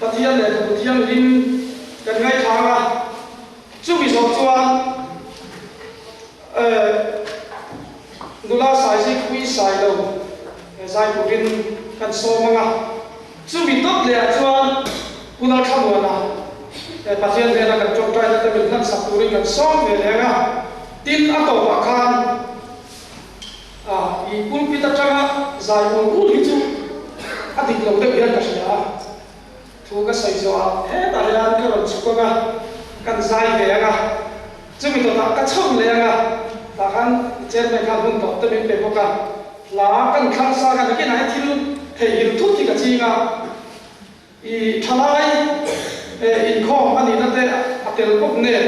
Pathian Lehkhabu Thianghlim kan ngaithla ang a, chumi zawh chuan nula Saizikhui Sailo zai turin kan sawm ang a, chumi tawp lehah chuan Pu Lalthlamuana Pathian hnena kan tawngtaina te min hlansak turin kan sawm ve leh ang a, tin a tawpah khan A, i pulpit atanga zai ul ul hi chu a dik lo deuh hian ka hria a, thu ka sawi zawhah hetah hian ka rawn chhuk ang a, kan zai ve ang a, chumi dawtah ka chho leh ang a, tah khan chairman khan hun tawp te min pe bawk a, hla kan thlang sang a, nakinah hi thil theihnghilh thut hi ka ching a. I thalai inkhawm a nihna te a tel bawk nen,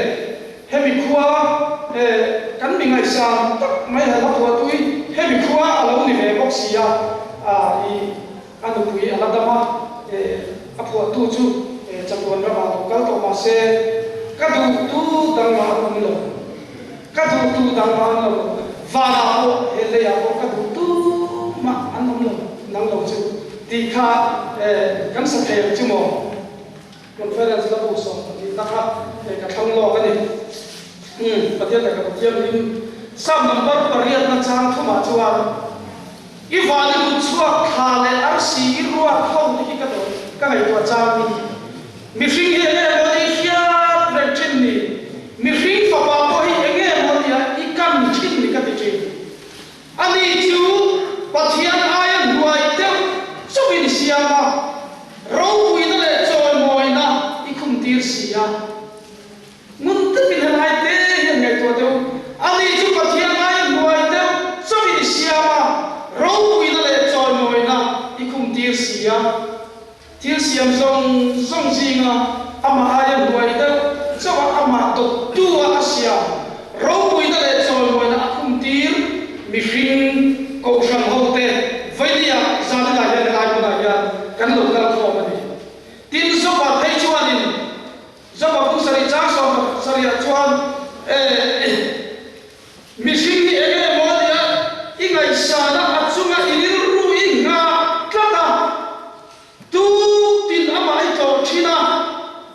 hemi khua kan mi ngaihsan tak mai han a thuah tui hemi khua a lo ni ve bawk si a, i a nupui a la dam a, a phuahtu chu chatuan ramah lo kal tawh mah se ka duhtu dang mah an awm lo, ka duhtu dang mah an lo, vanah pawh he leiah pawh ka duhtu mah an awm lo, nang lo chu. Tih kha kan sa thei ang chu maw? Conference la bu 12 na kha ka thlang lawk a ni. Umm, Pathian leh ka Pathian hlim Psalm number pariat na chang thumah chuan, I van i kut chhuak thla leh arsi i ruat ho te hi ka dawn ka ngaihtuah chang ni. Mihring hi enge maw ni hriat reng thin ni? Mihring fapa pawh hi enge maw nia i kan thin ni ka ti thin. Ani chu Pathian aia hnuai deuh chauhin i siam a, ropuina leh chawimawina i khumtir si a. Ngun takin helai te hian ngaihtuah deuh, ani chu Pathian aia hnuai deuh chauhin i siam a, ropuina leh chawimawina i khumtir si a. Thil siam zawng zawng zinga amah aia hnuai deuh chauha amah dawttu-a a siam ropuina leh chawimawina a khumtir mihring kohhran hote Vainia zaninah hian helai hmunah hian kan lo kal khawm a ni. Tin, Zopa phei chuanin Zopa bung sarih chang 17ah chuan Mihring hi eng nge maw nia i ngaihsana a chunga i rilru i nghah tlat a, tu tin amah i tlawh thin a,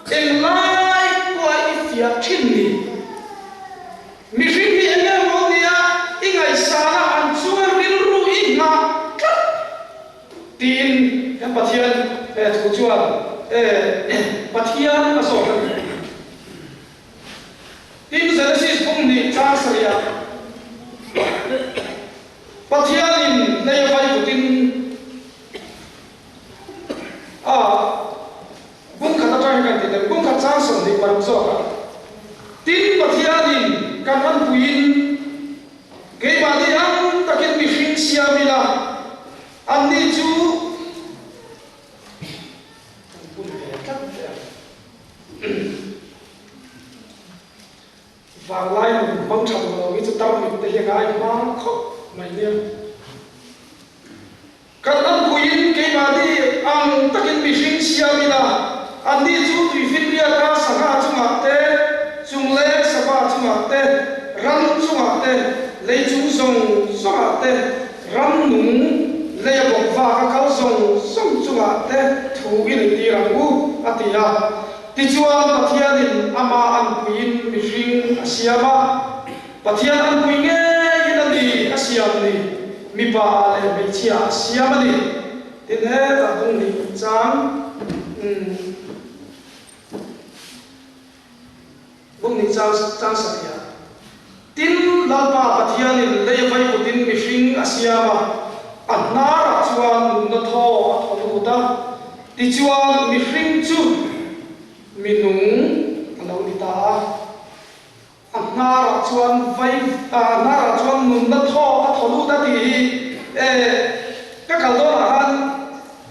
englai pawha i fiah thin ni. Mihring hi eng nge maw nia i ngaihsana an chunga rilru i nghah tlat tiin he Pathian thu chuan Pathian a zawt a ni. Tin, Genesis bung hnih chang sarih ah Pathianin lei a vai vutin a bung khat atang hi kan ti tel, bung khat chang 26 zawk ah, Tin, Pathianin kan anpuiin keimahni ang takin mihring siam ila, anni chu kan pun ve tlat ve ang. Vanglai nun hmang tha duh lo hi chu tarmit te hi a ngai hma khawp mai nia. Kan anpuiin keimahni ang takin mihring siam ila, anni chu tuifinriata sangha chungah te, chungleng sava chungah te, ram chungah te, lei chung zawng zawngah te, ram nung lei a bawk vak a kal zawng zawng chungah te thu i nei tir ang u, a ti a. Tichuan, Pathianin amah anpuiin mihring a siam a, Pathian anpui ngeiin a ni a siam ni, mipa ah leh hmeichhia a siam a ni. Tin, hetah bung hnih chang, umm, bung hnih chang, chang sarih ah, Tin, Lalpa Pathianin lei vaivutin mihring a siam a, a hnarah chuan nunna thaw a thaw lut a, tichuan mihring chu mi nung a lo ni ta a. A hnarah chuan vai, a hnarah chuan nunna thaw a thaw lut a tih hi e, ka kal dawnah khan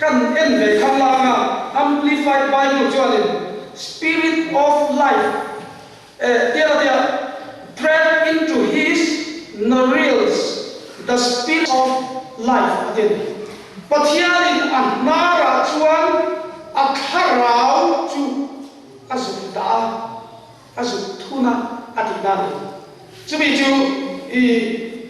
kan en ve khang lang a, Amplified Bible chuanin Spirit of Life, Eh, tiang a tia, breath into his nostrils the spirit of life a ti a ni. Pathianin a hnarah chuan a thlarau chu a zuk dah a, a zuk thun a, a tih na a ni. Chumi chu i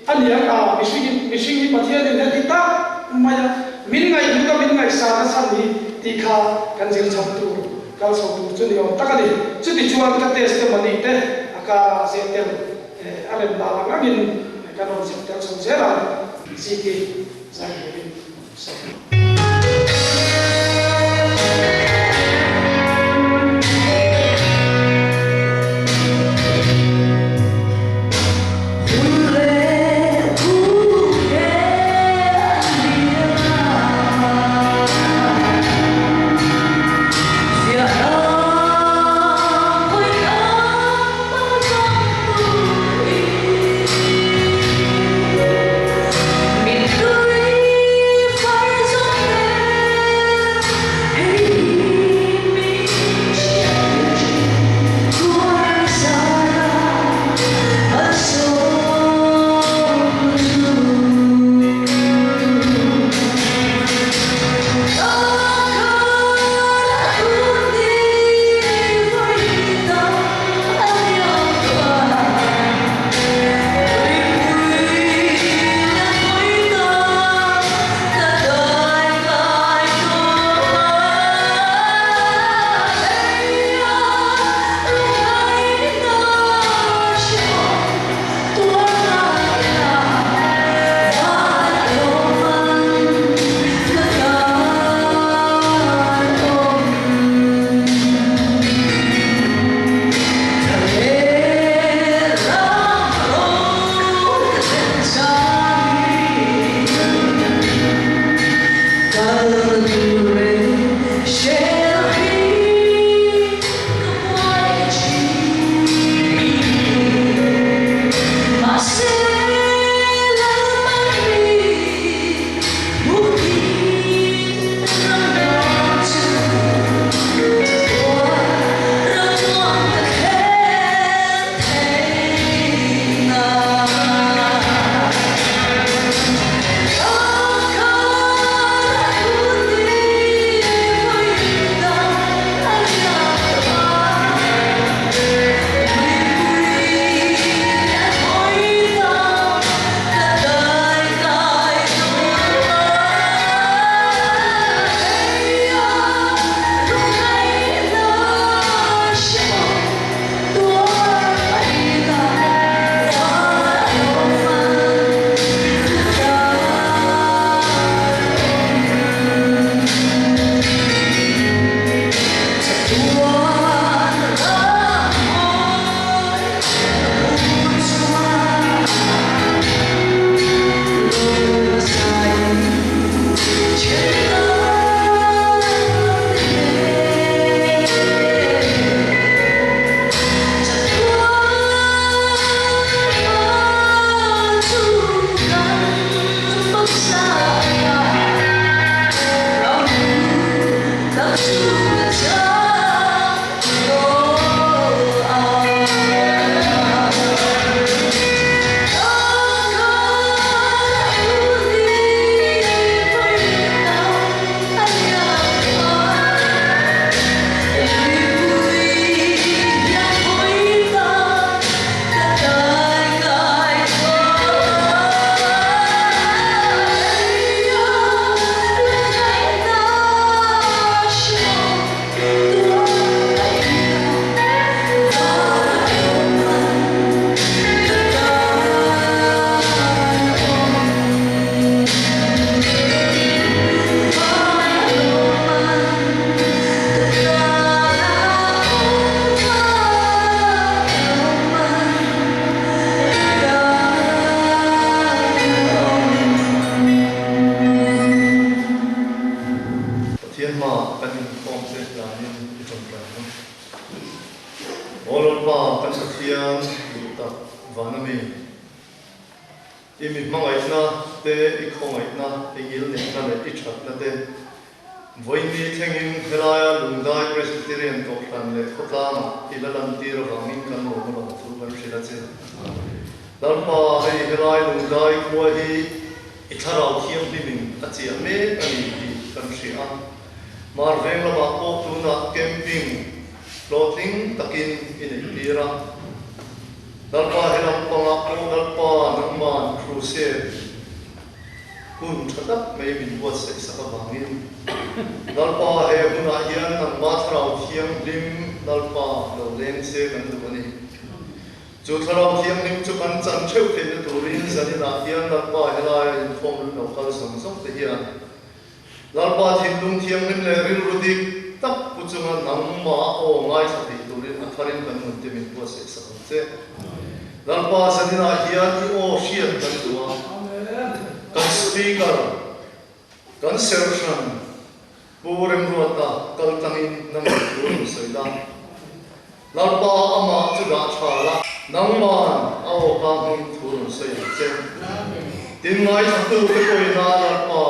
a niang a, mihringin, mihring hi Pathianin heti tak mai a, min ngaihhlut a, min ngaihsan a chhan hi. tih kha kan zir chho tur, kal chho tur chu ni awm tak a ni. Chutichuan ka testimony te a karah zeh tel a rem dan ang angin kan rawn zep tel chho zel ang. Ziki zai turin sawi. Pathian hmaah kan inkhawm che hlanin i tawngtai ang. Aw Lalpa kan Pathian duh tak van a mi. I mi hmangaihna te, i khawngaihna, i ngilneihna leh i thatna te vawiini thlengin helaia Lungdai Presbyterian Kohhran leh khawtlangah i la lantir avangin kan lawm a lawm thu kan hrilh a che. Lalpa, hei helai Lungdai khua hi i thlarau thianghlimin a chiah mek a ni tih kan hria a. Mar veng lamah pawh tunah camping hlawhtling takin i neihtir a. Lalpa he lampangah pawh Lalpa nangman crusade hun tha tak mai min buatsaih sak avangin. Lalpa he hunah hian nangmah Thlarau Thianghlim Lalpa lo leng che kan duh a ni. Chu Thlarau Thianghlim chu kan chan theuh theihna turin zaninah hian Lalpa helaia inkhawm lut lo kal zawng zawng te hian Lalpa thinlung thianghlim leh rilru dik tak pu chunga nangmah aw ngaithla thei turin a tharin kan nun te min buatsaih sak ang che. Lalpa zaninah hian i aw hriat kan duh a, kan Speaker, kan serhran Pu Remruata kal tlangin nangmah thu rawn sawi la. Lalpa amah chu dah tha la. Nangman a awka hming thu rawn sawi ang che. Tin ngaithatu te pawhin a Lalpa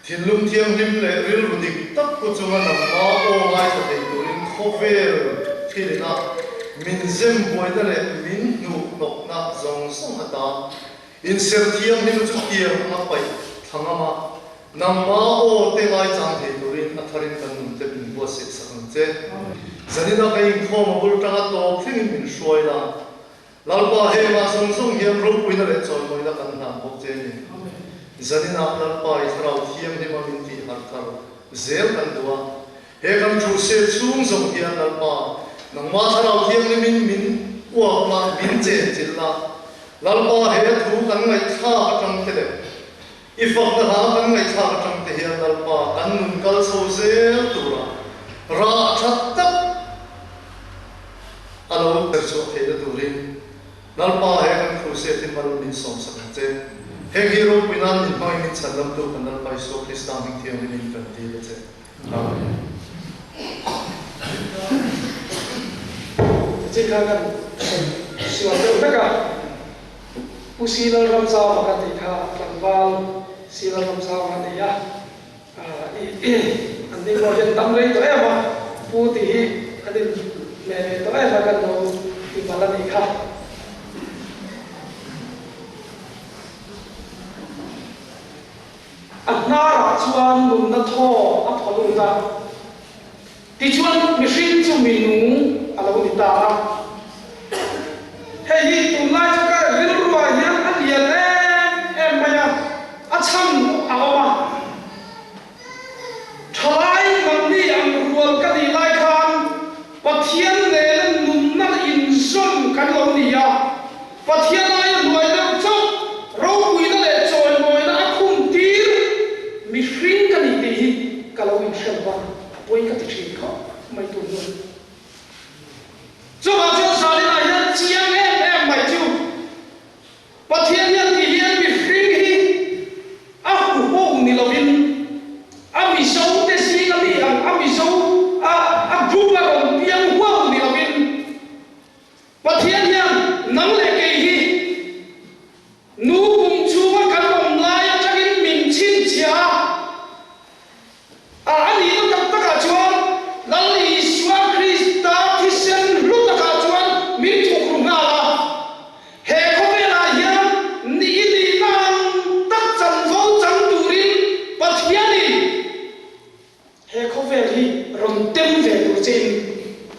thinlung thianghlim leh rilru dik tak pu chunga nangma aw ngaithla thei turin khawvel thilina min zem buaina leh min hnuh hnawkna zawng zawng ata inserh thianghlim chu tiang anga paih thla ngam a. Nangma aw te ngaichang thei turin a tharin kan nun te min buatsaih sak ang che. Zanina ka inkhawm a bul tanga tawp thlengin min hruai la. Lalpa hengah zawng zawng hian ropuina leh chawimawina kan hlan bawk che a ni. Zanina Lalpa i Thlarau Thianghlima min tih harh thar zel kan duh a. He kan thu sel chhung zawng hian Lalpa nangma Thlarau Thianghlimin min uak la, min chenchilh la. Lalpa he thu kan ngaihthlak atang te leh I fakna hla kan ngaihthlak atang te hian Lalpa kan nun kal chho zel tura rah tha tak a lo ber chhuah theihna turin Lalpa he kan Crusade hi mal min sawmsak ang che. Heng hi ropui nan min hmangin min chhan lamtu kan Lalpa Isua Krista hming thianghlimin kan dil a che. Amen. Chi kha kan sual deuh vek a. Pu Silal Ramzauva ka tih kha tlangval Silal Ramzauva a ni a, an ni pawh hian dam rei tawh em a, Pu tih hi an in hmeh ve tawh em a kan lo ti palh a nih kha. A hnarah chuan nunna thaw a thaw lut a, Tichuan, mihring chu mi nung a lo ni ta a. Hei hi tunlai chu ka rilruah hian a lian em em mai a, a chhan pawh a awm a. Thalai mahni ang rual ka nih lai khan Pathian nena nunna inzawm kan lo ni a. Pathian aia hnuai deuh chauh ropuina leh chawimawina a khum tir mihring ka ni tih hi ka lo inhrem va, a pawi ka ti thin khawp mai tun hun. Chuvang chuan Zalina hian chiang em em mai chu Pathian hian tih hian mihring hi a huho ni lovin a Mizo te zinga mi ang a Mizo a a group a rawn piang huau ni lovin Pathian hian nang leh kei hi nu pum chhunga kan awm lai atangin min chhinchhiah a, a a nihna tak takah chuan Lal Isua Krista thisen hlu takah chuan min thukru nghal a. He khawvelah hian ni i nihna ang tak chanvo chang turin Pathianin He khawvel hi rawn tem ve tur chein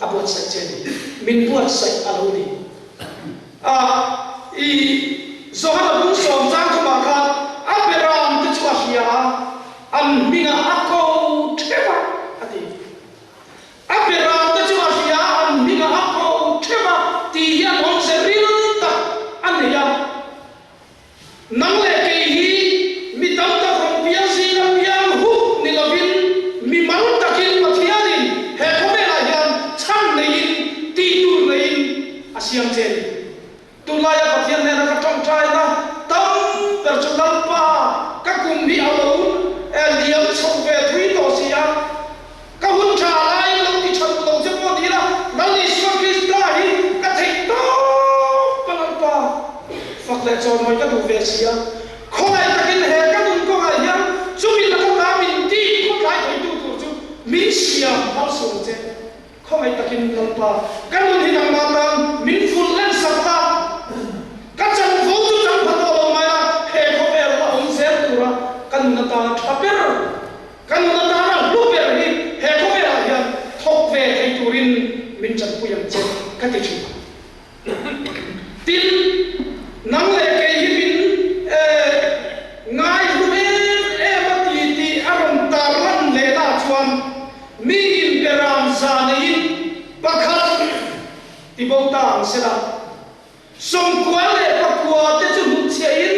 a buatsaih che a ni. Min buatsaih a lo ni. A, i Johana bung sawm chang thumah khan a beram te chu a hria a, an hmingah a ko theuh a, a ti. A beram te chu a hria a, an hmingah a ko theuh a tih hian awmze ril tak a nei a. Nang leh kei hi mi tam tak rawn piang zinga piang huk ni lovin mi mal takin Pathianin he khawvelah hian chhan neiin tih tur neiin a siam che a ni. Tunlaia Pathian hnena ka tawngtaina tam ber chu Lalpa ka kum hi a lo liam chho ve thui tawh si a, Ka hun tha laiin lo ti tha duh lo che pawh ni ila, Lal Isua Krista hi ka theih tawp a Lalpa fak leh chawnmawi ka duh ve si a. Khawngaih takin he ka nun kawngah hian chumi laka ta min tih khawtlai theitu tur chu min siam malsawm che. Khawngaih takin Lalpa ka nun hi nangmah tan min fulh len sak la, ka chanvo chu chang pha tawh lo mai a, he khawvel la awm zel tura ka nun atana tha ber Ka nun atana hlu ber hi he khawvelah hian thawk ve thei turin min tanpui ang che ka ti thin. Tin, nang leh kei hi min ngai hlu em em a ti tih a rawn tar lan. beram za neiin pakhat tibo ta ang sela, 99 te chu hnutchhiahin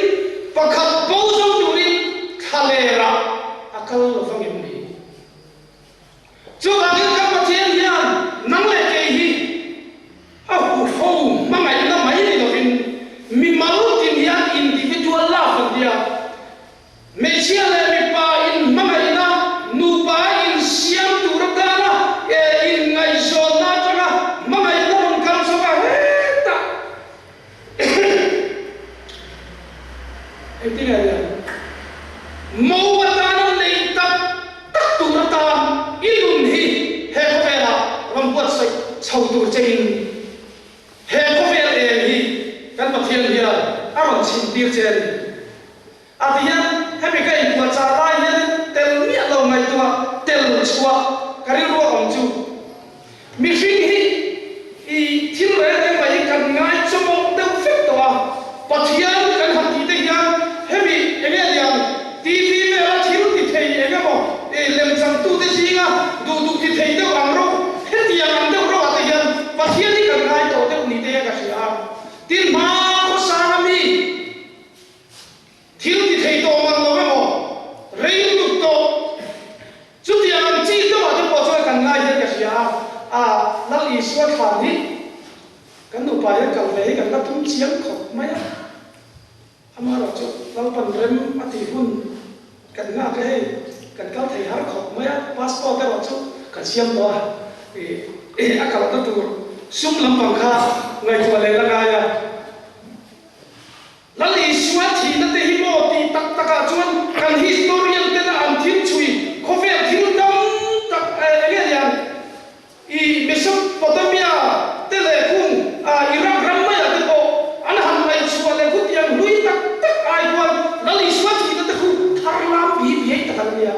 pakhat bo zo turin thlalerah a kal lo vang em ni? Chuvangin kan Pathian hian nang leh kei hi a huho hmangaihna mai ni lovin mimal tin hian individual love an tia. Hmeichhia leh mipa inhmangaihna, nupa insiam tur atana inngaihzawnna atanga hmangaihna rawn kal chho a hetah engtin nge nia? Mo atana nei tak tak tur atan i nun hi he khawvelah rawn buatsaih chho tur chein he khawvel eng hi kan Pathian hian a rawn chhintir che a ni. A ti hian hemi ka inpuahchah lai hian tel miah lo ngaihtuah tel chhuah ka rilru a awm chu. Mihring hi i thil reng reng mai hi kan ngai chawmawk deuh vek tawh a, Pathian kan han tih te hian hemi enge lian TV vela thil ti thei eng emaw i lemchangtute zinga duh duh ti thei deuh ang ro hetiang ang deuh roah te hian Pathian hi kan ngai tawh deuh ni te hian ka hria a. Tin hma khawsang a mi. Thil ti thei tawh mang lo emaw, rei lutuk tawh. Chutiang ang chi deuhah te pawh chuan kan ngai hian ka hria a, a Lal Isua thlan hi kan nupa hian kal ve hi kan la tum chiang khawp mai a. Amaherawh chu Lalpan rem a tih hun kan nghak e hei, kan kal thei har khawp mai a, passport erawh chu kan siam tawh a, ih a kalna tur sum lampang kha ngaihtuah leh la ngai a. Lal Isua thihna te hi maw tih tak takah chuan kan historian tena an thil chhui khawvel thil tam tak eng nge niang i Mesopotamia te leh khung Iraq ram maiah te pawh an han ngaihchhuah leh khutiang hlui tak tak ai khuan Lal Isua thihna te khu thar lam bi biai tak an nia.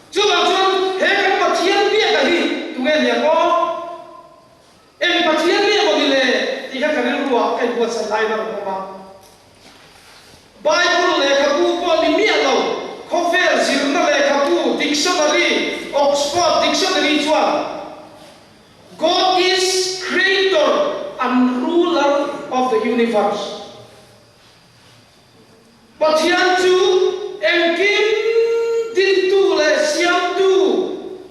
Chuvang chuan he kan Pathian biaka hi tunge niang aw? Eng Pathian nge maw ni le tih kha ka rilruah ka inbuatsaih lai na rawn awm a. Bible lehkhabu pawh ni miah lo, khawvel zirna lehkhabu dictionary, Oxford Dictionary chuan God is creator and ruler of the universe. Pathian chu engkim dintu leh siamtu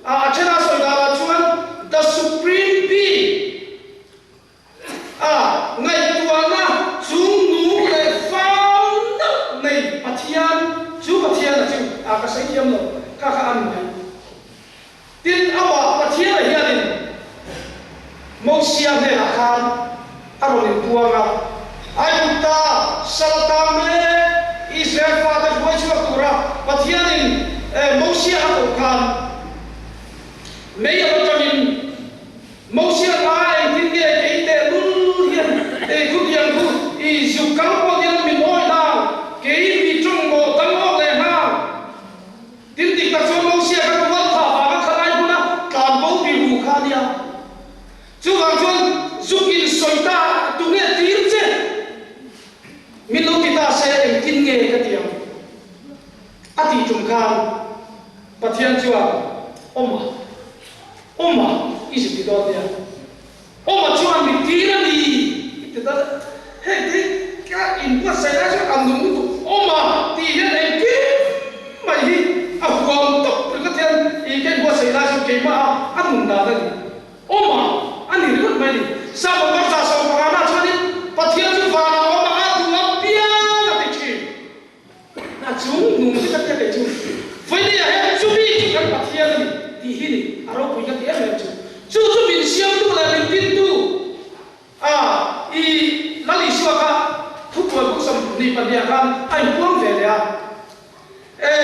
a a then a sawi danah chuan the supreme being a ngaihtuahna chungnung leh fau neuh nei Pathian chu Pathian a chu a ka sawi thiam lo kha kha a ni mai. Tin, amah Pathiana hianin Mosia hnenah khan a rawn inpuang a, Aigupta sal tang mek Israel fate hruai chhuak tura Pathianin Mosia a koh khan mei a va tangin, Mosia kha engtin nge kei tehlul hian ei khutiang khu i zuk kal pawh hian min awi hlang, kei mi tawng maw dang awk leh hlang? Tin dik tak chuan Mosia kha tual thah vanga khalai huna tlan bo ti ru kha a nia. Chuvang chuan zuk in sawi ta tunge tir che? Min lo ti ta se engtin nge ka ti ang? A tih tum khan Pathian chuan Awma, Awma i zuk ti dawn nia. Awma chuan mi tir a ni i ti ta hei te ka inbuatsaih lai chuan a nung lutuk Awma tih hian engkim mai hi a huam tawp ringawt hian i ka inbuatsaih lai chuan keimah a a nun dan a ni Awma a ni ringawt mai a ni. Sap a barza 15 na chuanin Pathian chu vanah awm a a duh apiang a ti thin. A chung nung hi ka tia kei chu Vawinia hian chumi chu kan Pathian a ni tih hi ni a ropui ka ti em em chu. Chu chu min siamtu leh min dintu a i Lal Isua kha thupuan buk 22 ah khan a inpuang ve leh a. E.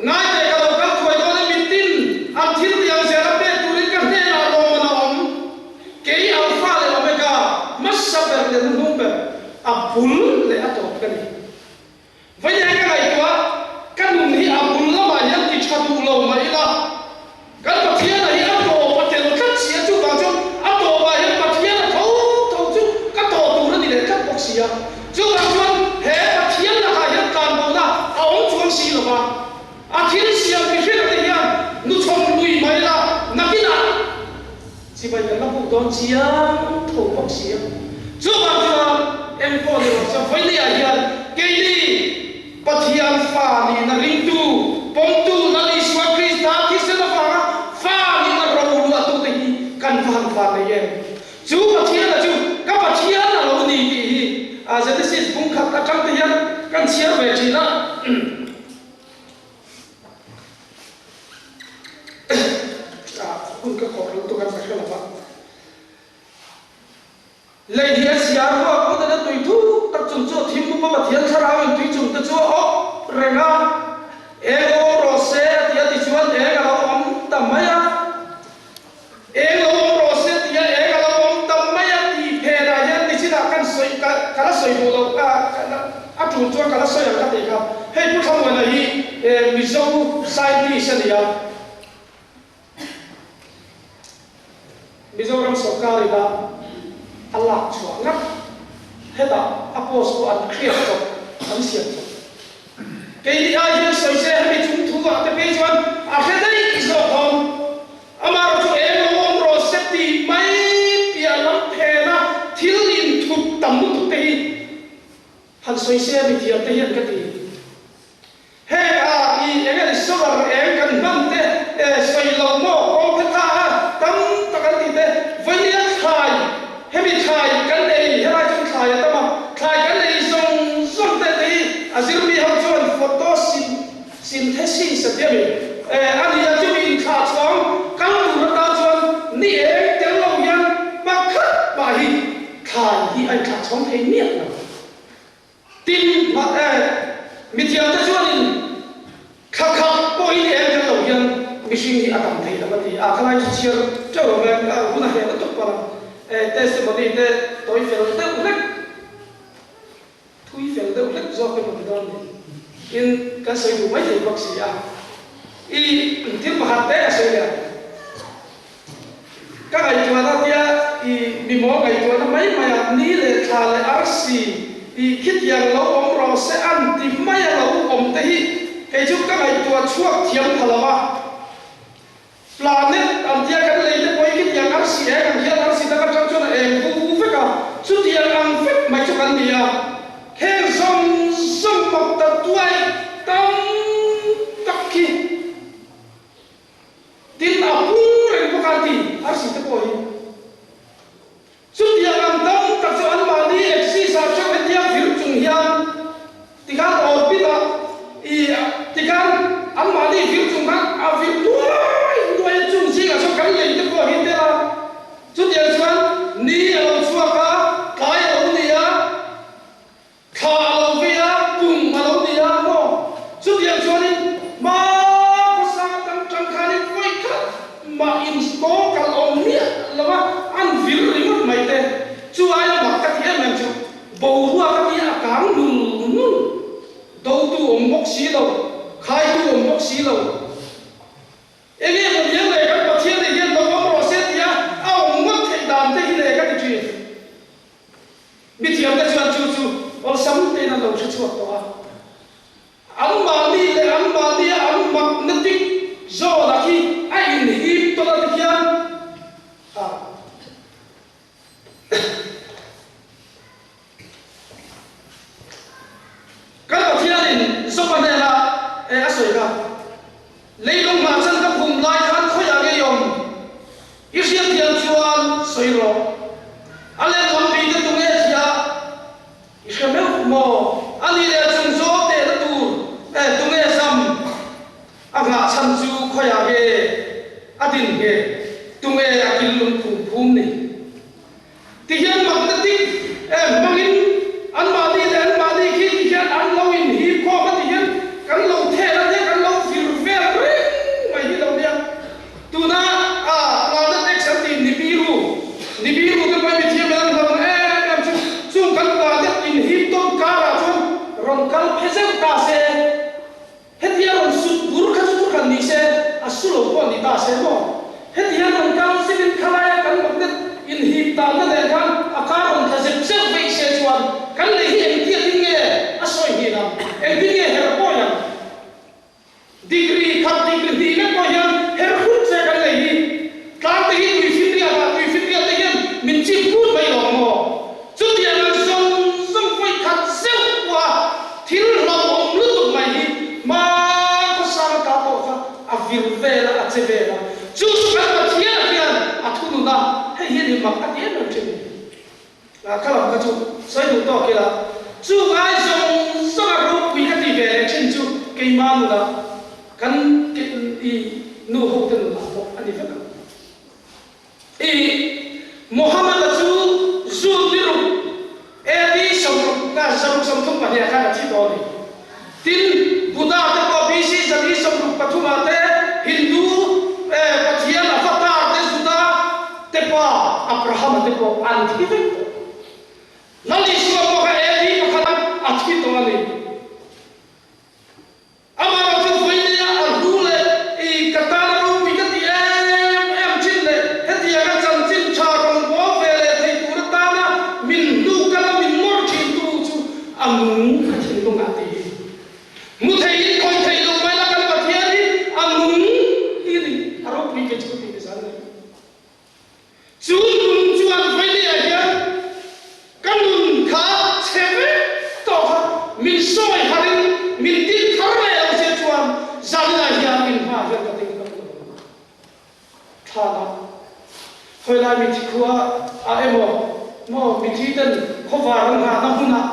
Ngai teh ka lo kal thuai dawn e mitin an thil ti ang zel a pek turin ka hnenah lawmman a awm. Kei Alpha leh Omega, hmasa ber leh hnuhnung ber, a bul leh a tawp ka ni. Vawiin ka ngaihtuah, ka nun hi a bul lamah hian ti tha duh lo mah ila, kan Pathiana hi a tawp a tel tlat si a, chuvang chuan a tawpah hian Pathian a tho tho chu ka tawh tur a ni leh tlat bawk si a. Chuvang chuan he Pathian lakah hian tlanbohna a awm chuang si lo va, a thil dawn chiang tho bawk si a. Chuvang chuan engpawh ni lo chuan Vawinia hian keini Pathian fa nihna ringtu, pawmtu Lal Isua Krista thisen avanga fa nihna roluahtute hi kan va han van nei em? Chu Pathiana chu ka Pathian a lo ni tih hi Genesis bung khat atang te hian kan chhiar ve thin a. Hun ka khawh hlauh tuk a, ka hre lo va. Lei hi a siar ruak hmun in a tui thuk tak chung chu a thim mup a, Pathian thlarau in tui chung te chu a awp reng a, Eng awm rawh se a ti a tichuan eng a lo awm ta mai a. Eng lo awm rawh se ti a eng a lo awm ta mai a tih phenah hian nichinah kan sawi ka ka la sawi duh lo a a tul chuan ka la sawi ang ka tih kha. Hei Pu Thlamuana hi Mizo scientist a ni a. Mizoram sorkar ina a lak chhuah ngat hetah a post pawh an create chawp an siam chawp. Keini ai hian sawi se hemi chung thu ah te phei chuan a hre daih zawk awm. Amaherawhchu chu eng lo awm rawh se tih mai piah lam phena thil inthup tam lutuk te hi han sawi se mithiam te hian ka ti. Heng a i eng a ni solar eng kan hman te e sawi lo maw kawng kha tha a tam tak an tih te vawinia thlai hemi thlai kan ei helai chuan thlai a tam a thlai kan ei zawng zawng te te hi a zirmi ho chuan photosynthesis a ti a mi e a ni a chumi inthlah chhawng kal tur atan chuan ni eng tel lo hian pakhat mah hi thlai hi a inthlah chhawng thei miah lo. Tin, mah e, mithiamte chuanin thla khat pawhin eng tel lo hian mihring hi a dam thei lo a ti a, khalai chu chhiar teuh lo mai a, hun a hleh lutuk pawh a, e, testimony te tawi fel deuh hlek, thui fel deuh hlek zawk emaw ti dawn ni in kan sawi duh mai thei bawk si a, i thil pakhat te a sawi leh ang. Ka ngaihtuahna tia i mimawl ngaihtuahna mai mai a, ni leh thla leh arsi i khitiang lo awm rawh se an ti mai a lo awm te hi kei chu ka ngaihtuah chhuak thiam pha lo a. Planet an tia kan lei te pawh hi khitiang arsi eng ang hian arsi dang atang chuan a eng vu vu vek a, chutiang ang vek mai chu kan ni a. Heng zawng zawng mak ta tuai tam tak khi. Tin, a pung reng bawk a ti, arsi te pawh hi. Chutiang ang tam tak chu anmahni axis ah theuh hetia vir chung hian tikhan orbit ah i tikhan anmahni vir chung khan a vir nuai nuai a chung zingah chuan kan lei te pawh hi tel a. Chutiang chuan ni a lo chhuak a, tlai a lo ni a. Thla a lo vei a, kum a lo ni a maw? Chutiang chuanin hma khawsa tang tang khanin vawi khat mah install kal awm miah lo a, an vir ringawt mai te. Chu aia mak ka ti em em chu, boruak a tia a kang nul nul, dotu awm bawk si lo, khaitu awm bawk si lo. Enge maw diam leh kan Pathian nih hian lo awm rawh se tia a awm ngawt theih dan te hi le ka ti thin. Mithiamte chuan chu chu awlsam tein an lo hre chhuak tawh a. Anmahni leh anmahnia an magnetic zone-a khi a inhip tawlh a ti hian a. Kan Pathianin Zopa hnenah e a sawi kha, Leilung hmah chan ka phum lai khan khawiah nge i awm? I hriatthiam chuan sawi rawh. A leh lampi te tunge thia i hre meuh maw? A ni leh chung zawk tehna tur e tunge zam? A nghah chhan chu khawiah nge a din nge? Tunge a kil lungphum phum ni? Ti hian magnetic hmangin anmahni leh anmahni khi ti hian an lo inhip khawm a ti hian kan lo thel a nia kan lo vir vel reng mai hi lo nia. Tuna a planet X an tih Nibiru, Nibiru te pawhin mithiam in an hlauhna em em chu chung kan planet inhip tawn karah chuan rawn kal phe zeuh ta se, Hetia rawn sut bur kha chu thu hran ni se, a su lo pawh ni ta se maw? Heti hian rawn kal zingin khalaia kan magnet vir vel a, a che vel a. Chu chu kan Pathian hian a thunun a, hei hi a ni mak a ti em em thin a ni. A ka lam kha chu sawi duh tawk ila, chu ngai zawng zawng a ropui ka ti ve leh thin chu keimah nunah kan i nu ho te nunah pawh a ni vek ang. I Muhammad-a chu June ni ruk AD 60 ka 632 ah khan a thi tawh a ni. Tin, Buddha te pawh BC 163 ah te, Hindu pathian Avatar te Juda te pa Abraham-a te pawh an thi vek tawh. Lal Isua pawh kha AD pakhat ah a thi tawh a ni. Amaherawhchu chu vawinia a hlu leh i ka tana ropui ka ti em em thin leh hetianga chanchin tha rawn bawl ve leh thei tur atana min hnuk kala min ngawr thin tu chu a nung ka thinlung ah ti hi hmu thei in khawih thei lo mai la kan Pathian hi a nung ti a ni a ropui kei chu ka ti ni zan nei. Chu nun chuan vawinia hian ka nun kha chhe vek tawh kha min sawi harin min tin thar leh lo che chuan zaninah hian min hmaah hian ka ding ngam lo ang. Thlanah khawilai mithi khua ah emaw maw mithi ten khawvar an nghahna hmunah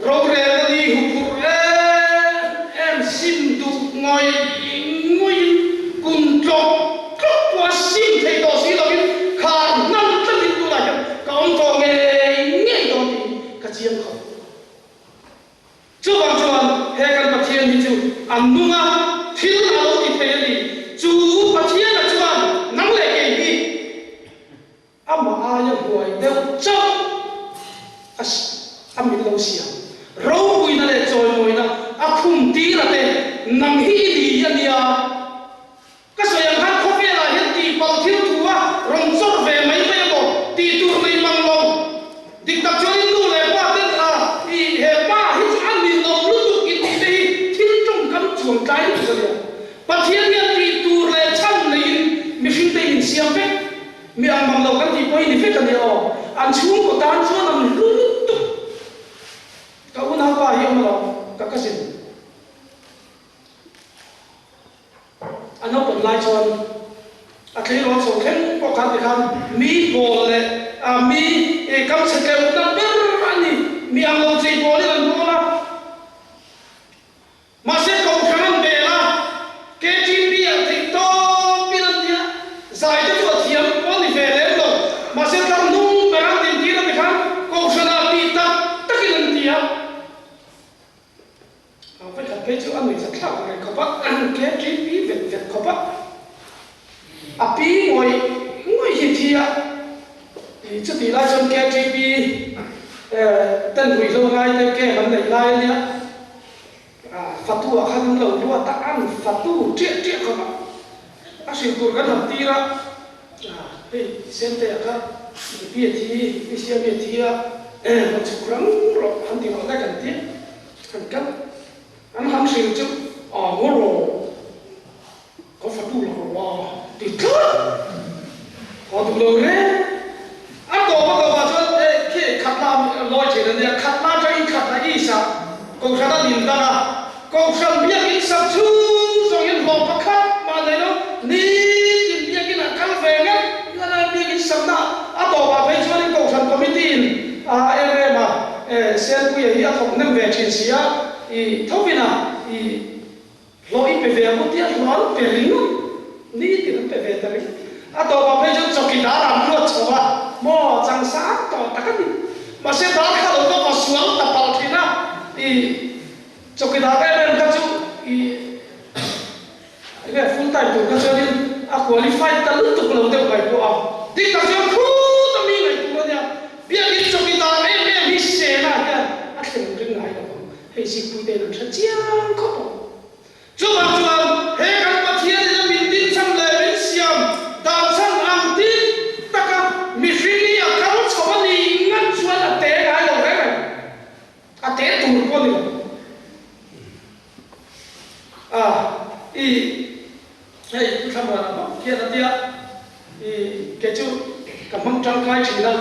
Rorelna ni huphurh em em sim duh ngawih ngawih in kum tlawk tlawk pawh a sim thei tawh si lo in khar hnan tlat in tunah hian ka awm tawh ngei ngei dawn tiin ka chiang khawp. Chuvang chuan he kan Pathian hi chu a nung a, thil a lo ti thei a ni. Chu Pathiana chuan nang leh kei hi Amah aia huai deuh chauh a a min lo siam. Ropuina leh chawimawina a khum tir a te, nang hi i ni a nia. Ka sawi ang khan khawvelah hian tihpalh thil thu a rawn chawrh ve mai mai a maw tih tur nei mang lo. Dik tak chuan in nu leh pa ten a i he pa hi chu a ni lo lutuk i tih te hi thil tawngkam chuang tlai lutuk a nia. Pathian hian tih tur leh chhan neiin mihring te in siam vek. Mi ang mang lo kan tih pawh hi ni vek a nia aw. An chhungkaw tan chuan an hlu lutuk. Ka unaupa hi awm alawm, ka cousin. A naupan lai chuan a tleirawl chho thleng pawh khan tikhan mi pawl leh mi kam chhe tleuhna ber a ni. Mi ang lo chei pawlin an bawl a. Mahse kohhran an bel a, KTP ah theih tawp in an ti a, zai te chu a thiam pawh a ni ve lem lo, mahse tlar hnung ber an din tir a ti khan kohhran ah tih tak tak in an ti a. A vekhat phei chu a nuihzat thlak reng khawp a, KTP vet vet khawp a, a pi ngawih ngawih hi thi a, chutih lai chuan KTP ten ruihhlo ngai te camp an neih lai a nia. Fatu ah khan an lo luat a, an fatu ṭiah ṭiah khawp a, a hrilh tur kan han tir a, hei Sente ah kha i pi a thi, i siami a thi a, rawn chhuk rang rawh han ti rawh le kan ti a, han kal an han hrilh chu a ngaw rawh, ka fatu la rawh a ti tlat, haw duh lo reng. A tawp a tawpah chuan eh khi khatla lawi thin a nia, khatla atangin khatla is ah kohhran a nin dang a, kohhran biakin sak chhung zawng hian hlawh pakhat mah nei lo, nitin biakin ah kal ve ngat ngat a, biakin sakna a tawpah phei chuanin kohhran committee in a em em a, eh Sialpuia hi a thawk hnem ve thin si a, i thovin a i Hlawh i pe ve ang u tia hlawh an pe ringawt, nitin an pe ve ta ringawt. A tawpah phei chuan chawki dar an ruat chho a, maw chang sang tawh tak a ni. Mahse dar kha lo va va sual ta palh thin a, i chawki dar em em kha chu i enge full time tur kha chuanin a qualified ta lutuk lo deuh mai pawh a. Dik tak chuan khut a mi ngaih tur a nia, biakin chawki dar em em hi sena hian a thlen ring ngai lo ang. Hei zikpui tein an hre chiang khawp ang. Chuvang chuan he kan Pathian in a min din chhan leh min siam dan chhan ang dik taka mihring hi a kal chho a ni ngat chuan a te ngai lo reng reng. A te tur pawh a ni lo. A i hei Pu Thlamuana bawk hian a tia i kei chu ka hmang tangkai thin a.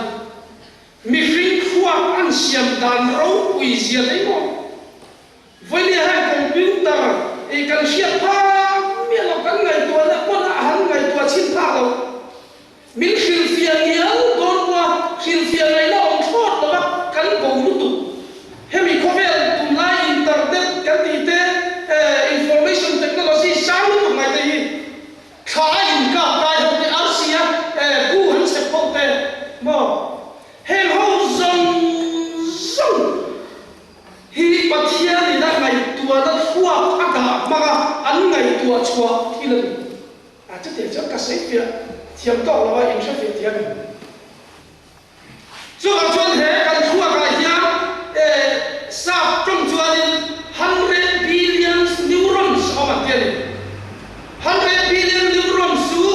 Mihring khuak an siam dan ropui zia lei maw? Vawinia heng computer i kan hriat phak Kan ngaihtuahna pawn a han ngaihtuah chhin phak lo. Min hrilhfiah ngial dawn pawha hrilhfiah ngaihna awm thlawt lova kan bo lutuk. Hemi khawvel tunlai internet kan tih te, information technology sang lutuk mai te hi thla a inkap kai ho te, arsi a bu han chhep ho te maw? Heng ho zawng zawng hi Pathianin a ngaihtuahna thluak a dah hmanga an ngaihtuah chhuah thil a ni. A chutiang chuan ka sawi fiah thiam tawk lo a, inhre fiah thiam em? Chuvang chuan he kan thluakah hian sap tawng chuanin hundred billions neurons a awm ang tih a ni. Hundred billion neurons chu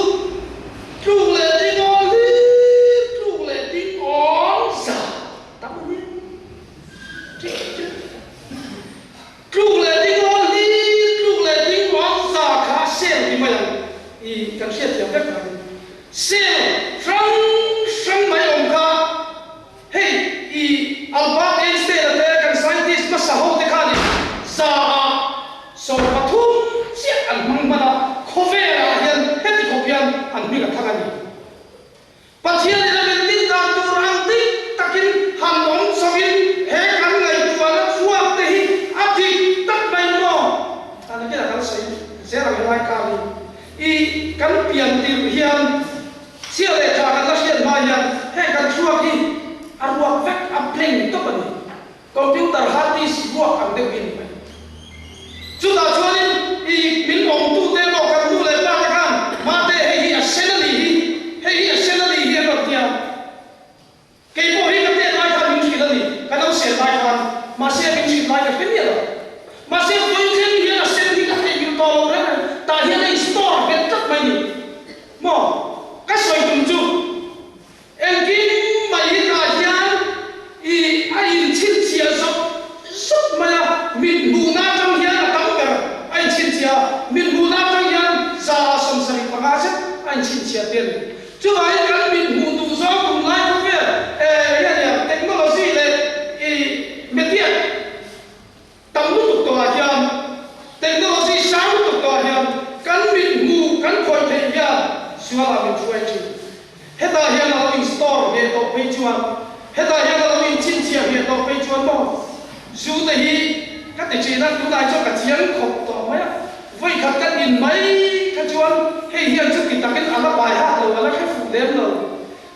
tluk leh ding awn hlir, tluk leh ding awn za tam a ni. Tluk leh ding awn hlir, tluk leh ding awn za kha cell ti mai ang i kan hriatthiam vek ang. Cell hrang hrang mai awm kha hei i Albert Einstein-a te kan scientist hmasa ho te khanin za-ah 13 chiah an hmang hman a, khawvelah hian heti khawp hian an hming a thang a ni. Pathianin a min din dan tur ang dik takin han awm chhoin he kan ngaihtuahna chhuak te hi a dik tak mai maw? A nakinah kan sawi zel ang helai kar hi. I kan pian tirh hian chhia leh tha kan la hriat hma hian heng kan chhuak hi a ruak vek a blank tawp a ni. Computer hard disk ruak ang deuh hi a ni mai. Chutah chuanin i min awmtute emaw kan nu leh pa te khan Mate hei hi a sen a nih hi, hei hi a sen a nih hi an rawn ti a. Kei pawh hi ka tet lai khan min hrilh a ni, ka lo sen lai khan. Mahse min hrilh lai ka hre miah lo. Mahse vawi thleng hian a sen hi ka theihnghilh tawh lo reng reng, tah hian a in store nghet tlat mai ni. Maw? Ka sawi tum chu engkim mai hi tah hian i a inchhinchhiah zawk zawk mai a, mit hmuhna atang hian a tam ber a inchhinchhiah a, mit hmuhna atang hian 75 zet a inchhinchhiah te a ni. Chuvangin kan mit hmuh duh zawng tunlai khawvel eh hian technology leh i media tam lutuk tawhah hian, technology sang lutuk tawhah hian kan mit hmuh kan khawih theih hian sualah min hruai thin. Hetah hian a lo in store ve tawh phei chuan, hetah hian a lo in chhinchhiah ve tawh phei chuan maw zu te hi ka ti thin a, tunah hi chuan ka chiang khawp tawh mai a. Vawikhat kan in mai kha chuan hei hian chuti takin a la bai hak lo, a la hre fuh lem lo.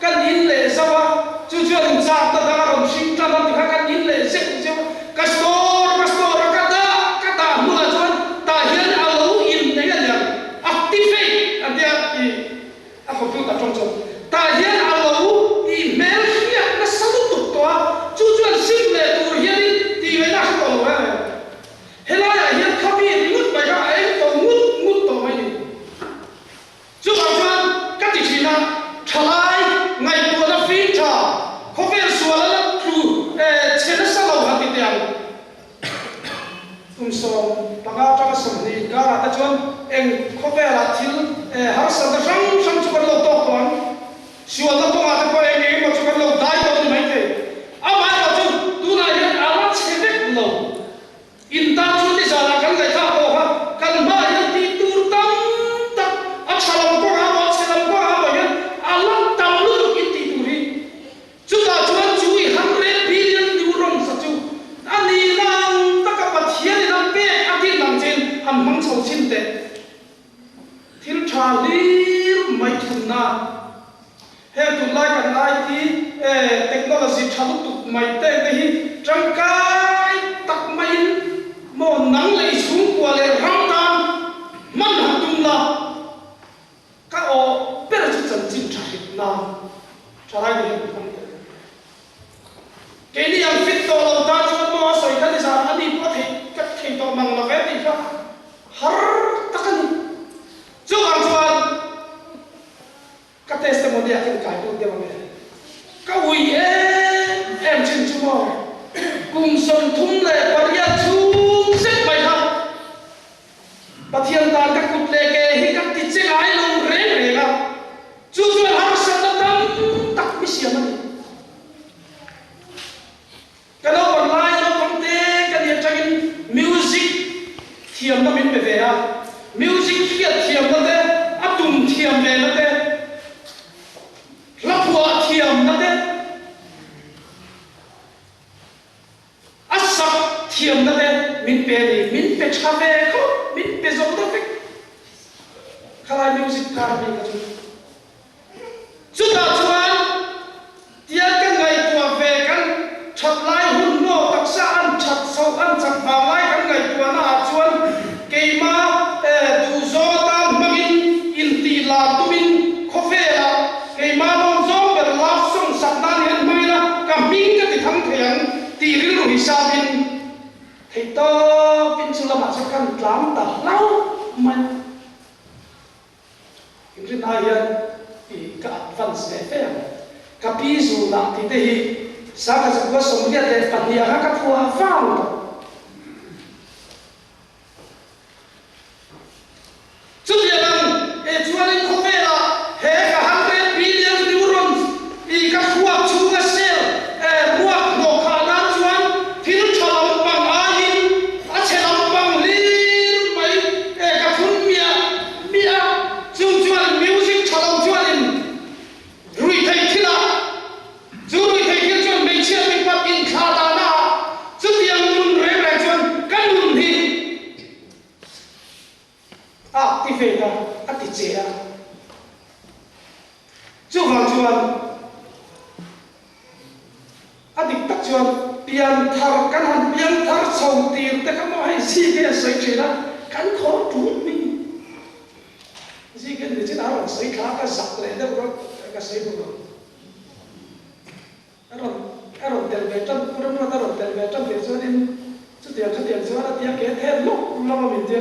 Kan in leh zauh a, chu chuan in chakna dang a rawn hring tan a tikha kan in leh zeuh zeuh a, ka store ka store a ka dah ka dah hmunah chuan tah hian a lo in eng a niang activate an tia i a computer tawng chuan tah hian a lo i hmel hriat nasa lutuk tawh a, chu chuan sim leh tur hianin tih ngaihna a hre tawh lo reng reng. Helaiah hian khapi ringawt mai kha a eng to ngut ngut tawh mai ni. Chuvang chuan ka ti thin a, thalai ngaihtuahna fing tha, khawvel sual a la tlu chhe nasa lo han ti teh ang. Kum 15 atanga 20 inkarah te chuan eng khawvelah thil harsatna hrang hrang chu kan lo tawk tawh ang. Sualna kawngah te pawh eng eng emaw chu kan lo dai tawh a ni maithei. Amaherawh chu tunah hian a la chhe vek lo. In tan chu nizanah kan ngaihthlak pawh kha kan hmaah hian tih tur tam tak a tha lam kawngah emaw a chhe lam kawngah emaw hian a la tam lutuk in tih tur hi. Chutah chuan chu i 100 billion neurons a chu a nihna ang taka Pathianin a pek a din ang chin han hmang chho chhin teh. Thil tha hlir mai thunna. Heng tunlai kan IT technology tha lutuk mai te te hi tangkai tak maiin maw nang leh i chhungkua leh ram tan hman han tum la, ka aw ber chu chanchin tha hrit nan thalai te hian hmang tel. Keini ang fit tawh lo tan chuan maw a sawi kha ni zan a ni pawh a theih ka thei tawh mang lo ve tih kha har tak a ni. Chuvang chuan ka testimony ah khin kai lut deuh ang e. Ka ui em em thin chu maw kum 38 chhung zet mai kha Pathian tan ka kut leh ke hi ka ti che ngai lo reng reng a, chu chuan harsatna tam tak mi siam a ni. Ka naupang lai naupang te ka ni atangin music thiamna min pe ve a. Music hriat thiamna te, a tum thiam ve na te, hla phuah thiamna te, a sak thiamna te min pe a ni. Min pe tha ve khawp, min pe zo ta vek. Khalai music kar mi kha chu. Chutah chuan tiang ka ngaihtuah ve kan that lai hun maw taksa an that chhoh an chak vang lai kan ngaihtuahna ah chuan keima duhzawng atan hmangin intih lar tumin khawvelah keima lawm zawng ber love song sak nan hian hmangin a ka hming ka ti thang thei ang tih rilru hisapin theihtawpin chu lamah chuan kan tlang ta hlauh mai. Inrin ai hian i ka advance ve fe ang. Ka pi zunah tih te hi Sangha zakua 82 anga ka phuah vang tawh. Chutiang ang e chuanin khawvelah he ka 100 billion neurons i ka thluak chhunga cell e ruak hnawh khah nan chuan thil tha lampang aiin a chhe lampang hlir mai e ka thun miah Miah chung chuan music tha lo chuanin ruihtheih thil ah, chu ruihtheih thil chuan hmeichhia mipat inthlah dahna ah chutiang nun reng reng chuan ka nun hi a activate a, a ti che a. Chuvang chuan A dik tak chuan pianthar kan han pianthar chho tir te kha maw hei zike a sawi thin a, kan khawr tut mai ni. Zike ni chin a rawn sawi thla a, ka zak leh deuh rawt ka sawi duh lo. A rawn a rawn tel ve tan Pu Remruat a rawn tel ve tan tir chuanin chutiang khatiang chuan a tia ke then lawk lawk a min tia.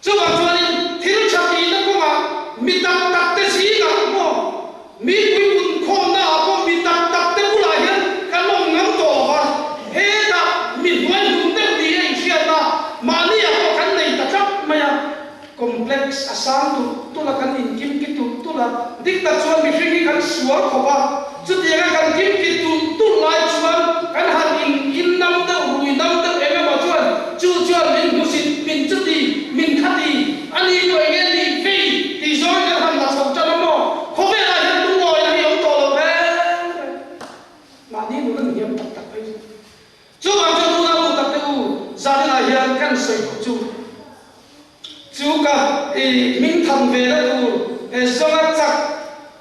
Chuvang chuanin thil tha tihna kawngah mi tak tak te zingah maw, mi puipun khawmna ah pawh mi tak tak te bulah hian kan awm ngam tawh lo va, hetah mi hnuai hnum deuh ni a inhriat a, mahni ah pawh kan nei ta tlat mai a, complex a sang tulh tulh a, kan inkimki tulh tulh a, dik tak chuan mihring hi kan sual khawp a, chutianga kan kimki tulh tulh lai chuan kan han in innam deuh, rui nam deuh eng emaw chuan chu chuan min hmusit, min chuti, min khati, a ni pawh eng nge ni vei tih zawngin kan han la chho tan a maw? Khawvelah hian lungawina hi a awm tawh lo reng reng. Mahni nun an hniam tak tak phei chu. Chuvang chuan unau duh tak te u, zaninah hian kan sawi duh chu. Chu ka i hming tham ve na tur he zawnga chak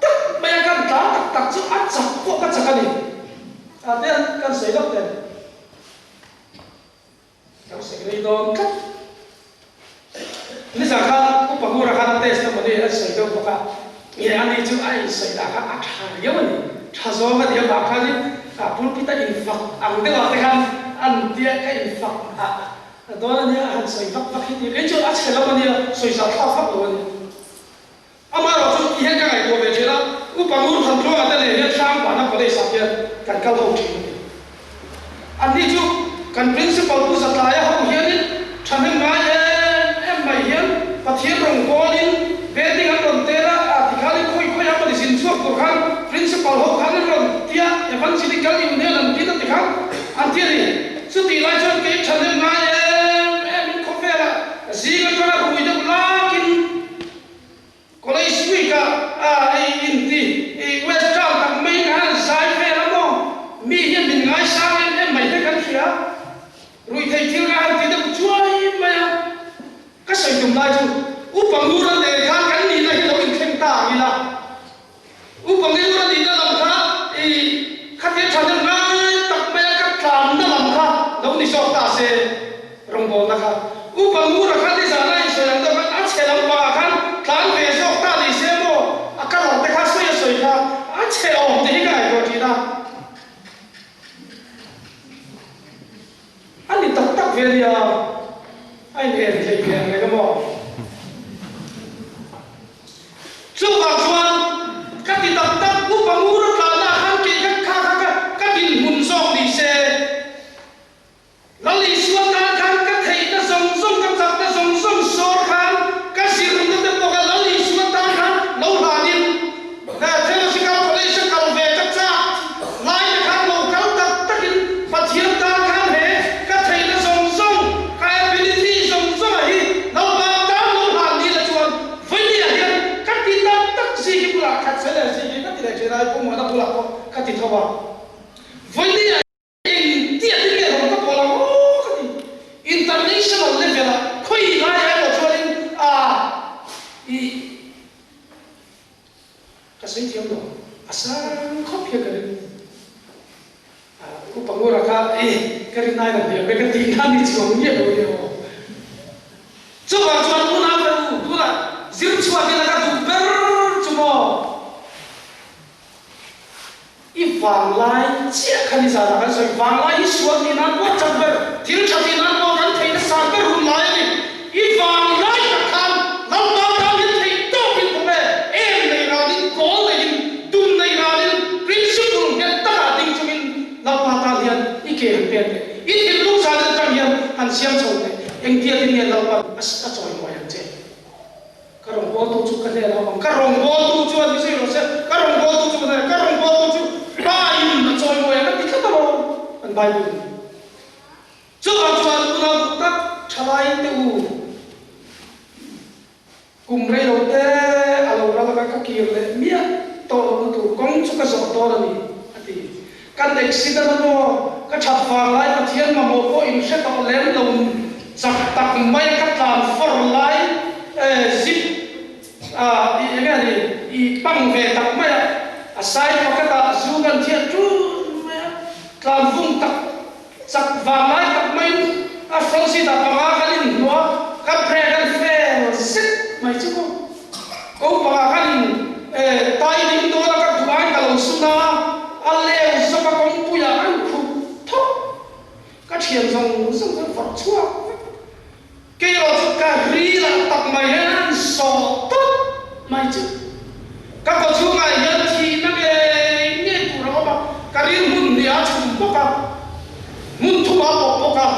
tak mai a kan tlan tak tak chu a chak pawh ka chak a ni. A te an kan sawi lawk teh. Kan sawi rei dawn tlat. Nizan khan Upa Ngura khan a test a mawni a sawi deuh bawk a, nge ani chu a insawi dah kha a tha riau a ni. Tha zawng a ni avang khanin a pulpit a infak ang deuh ah te khan an tia ka infak a. A dawn a nia, a han sawi vak vak hi tih kei chuan a chhe lo a nia, sawi zah thlak vak lo a nia. Amaherawh chu ti hian ka ngaihtuah ve thin a, Upa Ngur Thantluanga te nen hian Hrangvana College ah hian kan kal ho thin a ni. Anni chu kan Principal Pu Zatlaia ho hianin thahnem ngai em em mai hian Pathian rawn kawlin building an rawn tel a, a tikhanin khawi khawi a mawni zin chhuak tur khan Principal ho khan an rawn tia Evangelical Union an tin a tikhan an ti a ni. Chutih lai chuan kei thanem ngai em em in khawvelah zing atanga rui deuh lakin College Week ah a ei in ti i West Town tak mai in khan an zai vel a maw? Mi hian min ngaisang em em mai te kan hria. Ruihtheih thil kha han ti deuh chuai mai a. Ka sawi tum lai chu Upa Ngura nen khan kan nihna hi lo inthleng ta ang ila. Upa Ngura nihna lam kha i khatia thanem ngai tak maia ka tlanna lam kha lo ni zawk ta se rawngbawlna kha. Upa Ngura kha nizan a insawi ang deuh khan a chhe lampangah khan tlan ve zawk ta ni se maw a colour te kha sawi a sawi kha a chhe awm te hi ka ngaihtuah thin a. A ni tak tak ve nia, a in en thei ve ang reng a maw? Chuvang chuan ka ti tak tak, Upa Ngura tlanna ah khan kei kha kha kha ka ka dinhmun zawk ni se, Lal Isua tan khan ka theihna zawng zawng, ka chakna zawng zawng sawr khan ka zirna te pawh kha Lal Isua tan khan lo hlanin, Theological College a kal ve ka chak lai te khan lo kal tak takin Pathian tan khan he ka theihna zawng zawng, ka ability zawng zawng. sawi thiam lo, a sang khawp hian ka ring. Upa Ngura kha e ka rin ain a hniam e ka tih kha ni chuang miah lo nia aw. Chuvang chuan unau te u tunah zir chhuak ila ka duh ber chu maw? I vanglai chiah kha nizanah kan sawi, vanglai hi sual tih nan pawh chak ber, thil tha tih nan pawh kan theihna sang ber hun lai a ni. I vanglai tak khan Lalpa tan hian theih tawpin thawk e, em nei ranin, goal neiin, tum nei ranin, principle nghet takah ding chungin Lalpa tan hian i ke han pen teh, i thinlung zan atang hian han siam chho teh, engtiatin nge Lalpa a chawi hnuai ang che? Ka rawngbawltu chu ka hnen a awm ang, ka rawngbawltu chu a ni zui rawh se, ka rawngbawltu chu ka hnen a, ka rawngbawltu chu Pa in a chawimawi ang a ti tlat alawm an Bible in. Chuvang chuan unau duh tak thalai te u, kum rei lo te a lo ral anga ka kir leh miah tawh lohna tur kawng chu ka zawh dawn a ni, a ti. Kan accident a maw? Ka that vang lai Pathian mamawh pawh in hre tawh lem lo chak tak mai a ka tlan fawr lai zip a i enge ni i pang ve tak mai a a side pakhat ah zu kan thiat tun mai a tlan vung tak chak vang lai tak mai in a front seat ah panga kan in hnuah ka brake an fail zet mai chu maw. Ko pangah khan in tai ding dawn a ka duh aiin ka lo sun a, a leu zawk a kawngpuiah an khup thawk. Ka thian zawng zawng chuan vawrh chhuak vek. Kei erawh chu ka ril ah tak mai hian an sawh tawp mai chu. Ka kaw chhungah hian thihna ngei ngei tur a awm a, ka ril hmun hnih a chhum bawk a, hmun thum a pawp bawk a.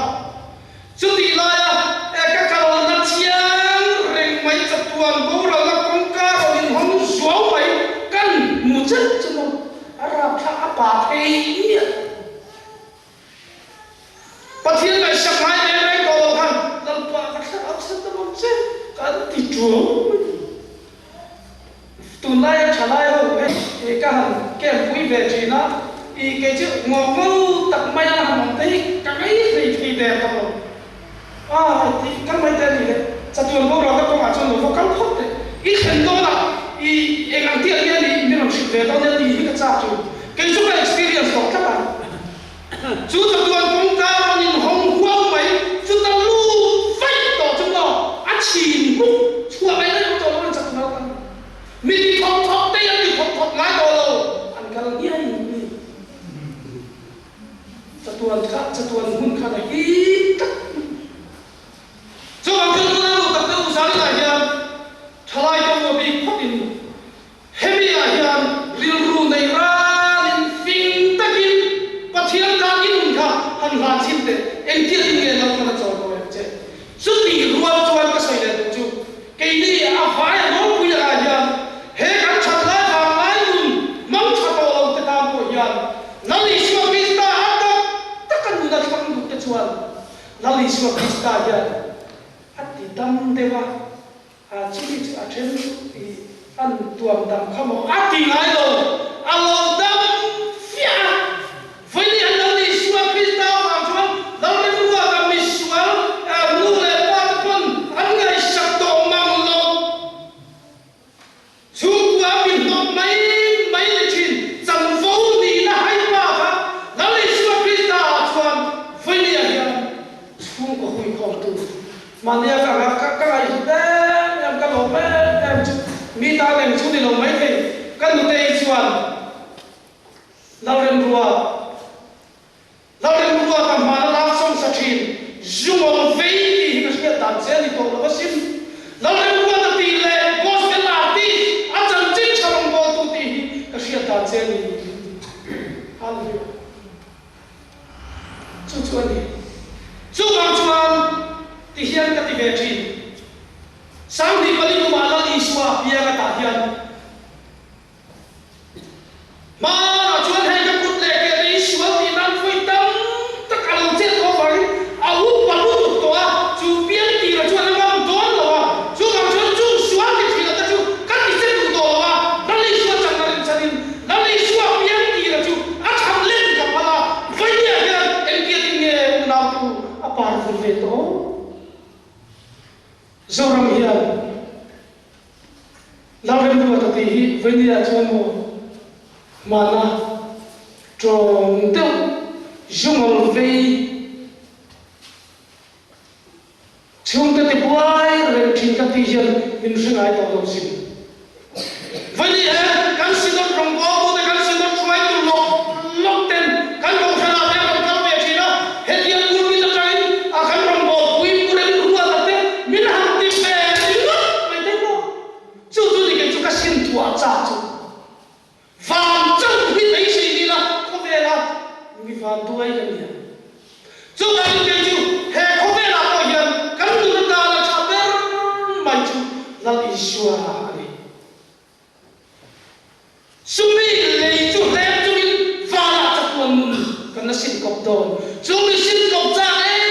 Chutih laia ka kalna chiang reng mai chatuan boralna kawngka rawn inhawng zuau mai kan hmu chet chu maw a rapthla a pa thei miah. Pathian ngaihsak ngai reng reng tawh lo khan Lalpa ka thlarau chhan ta mawm che kan ti tuau mai. Tunlaia thalai ho hi ka han campui ve thin a, i kei chu ngawk ngo tak mai a han awm te hi ka ngei hlei thei der tawh lo. A ti kal mai te a ni le, chatuan boral ka kawngah chuan lo va kal phawt teh. I thlen dawnah i eng ang tiang hian i min rawn hrilh ve dawn nia tih hi ka chak thin. Kei chu ka experience tawh tlat a. Chu chatuan kawngka rawn inhawng huau mai, chuta lut vaih tawh chu maw a chhin hmuk chhuah mai reuh tawh lo an chak nal ang. Mi ti thawk thawk te an ti thawk thawk ngai tawh lo, an kal ngiai ni. Chatuan kha chatuan hmun khan a hip tlat mai. Chuvang chuan tuna lut tak deuh zaninah hian thalai te u a bik phawt in Hemi ah hian rilru nei ranin fing takin Pathian tan i nun kha han hlan chhin teh, engtia tin nge Lalpan a chawi mawi ang che? Chuti rual chuan ka sawi leh duh chu, keini a vai a ropui ah hian he kan that lai vang lai nun hmang tha tawh lo te tan pawh hian Lal Isua Krista a tak taka nun a thlang duh te chuan Lal Isua Krista hian a ti dam deuh a, A chumi chu a then chu i an tuam dam kha maw? A ti ngai lo, a lo dam fiah a. Vawiin an lo ni Isua Krista avang chuan Lalrinruata misual nu leh pa te pawn an ngaihsak tawh mang lo. Chhungkua min hnawt mai mai ni thin chanvo nihna hai pa kha Lal Isua Krista ah chuan vawinia hian chhungkaw huikhawmtu mahnia ka nga ka ka ngaihhlut em em ka lawm em em chu mi tan eng chu ni lo mai thei ka nutei chuan Lalremrua Lalremrua ka hmana lak sawng sa thin zungawm vei tih hi ka hriat dan che a ni tawh lo asin. Lalremrua ta tih leh gospel artist a chanchin tha rawngbawltu tih hi ka hriat dan che a ni. Hallelujah. Chu chu a ni. Chuvang chuan ti hian ka ti ve thin. 24 kumah Lal Isua piang atah hian Hmanah chuan hei ka kut leh ke te hi sual tih nan vawi tam tak a lo chet tawh avangin a upa lutuk tawh a, chu pian tira chuan a ngam dawn lo a, chuvang chuan chung sual ti thina te chu ka ti che duh tawh lo a, Lal Isua chakna rinchhanin Lal Isua pian tira chu a chhan len ka phal a, vawiah hian engtiatin nge unautu a par vun ve tawh? Zoram hian. Lalremruata tih hi Vainia chuan maw hmana tawng deuh zungawl vei chhungte tibuai reng thin ka tih hian min hre ngai tawh lo sin. Vainia he kan Synod rawngbawltute kan Synod hruaitu lawk lawk ten kan kohhranah te a rawn kal ve thin a, hetiang pulpit atangin a kan rawngbawlpui Pu Remruata te min han ti ve ringawt mai thei maw? Chu chu ni kei chu ka sin thuah chak chu. Van chauh hi beisei ni la khawvela mi van duai ka nia. Chuvangin kei chu he khawvelah pawh hian kan nun atana tha ber mai chu Lal Isua a ni. Chumi lei chu hlep chungin vanah chatuan nun kan la sin kawp dawn. Chumi sin kawp chak em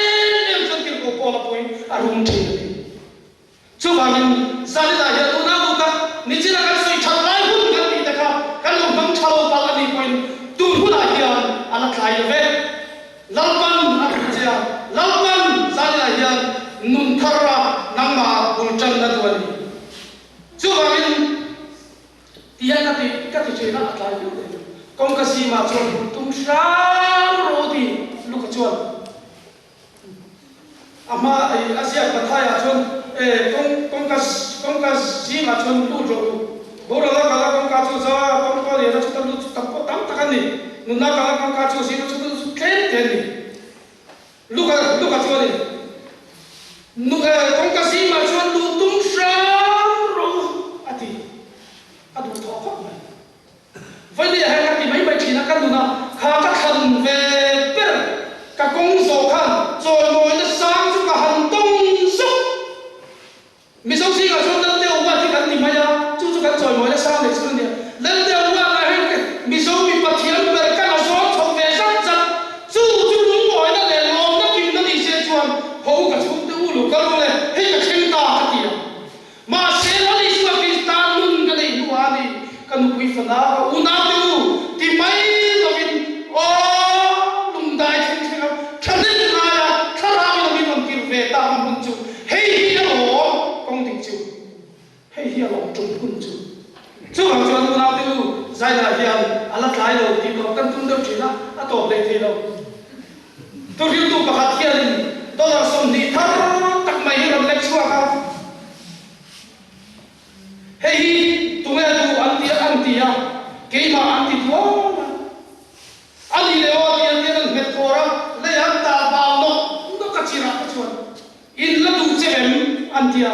em chuan tirhkoh Paula pawhin a rum thin a ni. Chuvangin, Zalila hian unau luka nichina kan sawi that lai hun kan tih te kha kan lo hmang tha lo palh a nih pawhin tun hunah hian a la tlai lo ve. Lalpan a duh che a, Lalpan Zalila hian nun thar a nangmah bul tan a duh a ni. Chuvangin, tihian ka ti ka ti thin a, a tlai viau thei lo. Kawngka zimah chuan bul tum hram rawh u ti Luka chuan. A hma i a ziak Mathaiah chuan, E, kawng, kawngka, kawngka zingah chuan lut rawh u. Boral a kal a, kawngka chu zau a, kawngka lian a chuta lut chu tam pawh tam tak an ni. Nunna a kal a, kawngka chu zing a chuta lut chu tlem te an ni. Luka, Luka chuanin, Nu, e, kawngka zingah chuan luh tum hram rawh u, a ti. A duh thawh khawp mai. Vawileh hian ka ti mai mai thin a, ka nuna kha ka thlan ve ber ka kawng zawh khan chawimawina sang chu ka han tawng zuk. Mizo zingah chuan Laldeo Uat hi kan ti mai a, chu chu kan chawimawina sang leh chhun a nia. Laldeo Uat ah hian Mizo mipa thiam ber ka la zawn chho ve zat zat, chu chu lungawina leh lawmna kimna ni se chuan ho ka chhungte u lo kal ule, hei ka thleng ta ka ti a. Mahse, Lal Isua Krista nun ka neih hnuah a ni, ka nupui fana, ka unaute u, ti mai lovin, aw, lungdai thleng thleng a, thahnem ngaia thlarau in a min rawn tir ve ta ang hun chu, hei hi a lawm kawng dik chu, hei hi a lawm tum hun chu. Chuvang chuan unaute u, Zaina hian a la tlai lo tih tawp kan tum deuh thin a, a tawp leh thei lo. Thuhriltu pakhat hianin dollar 20 thar tak mai hi rawn lek chhuak a, Hei hi tunge duh an ti an ti a, keimah an ti tual a. A ni leh aw ti an tian an nghet khawr a, lei an tal bal nawk nawk a chirah te chuan in la duh che em an ti a.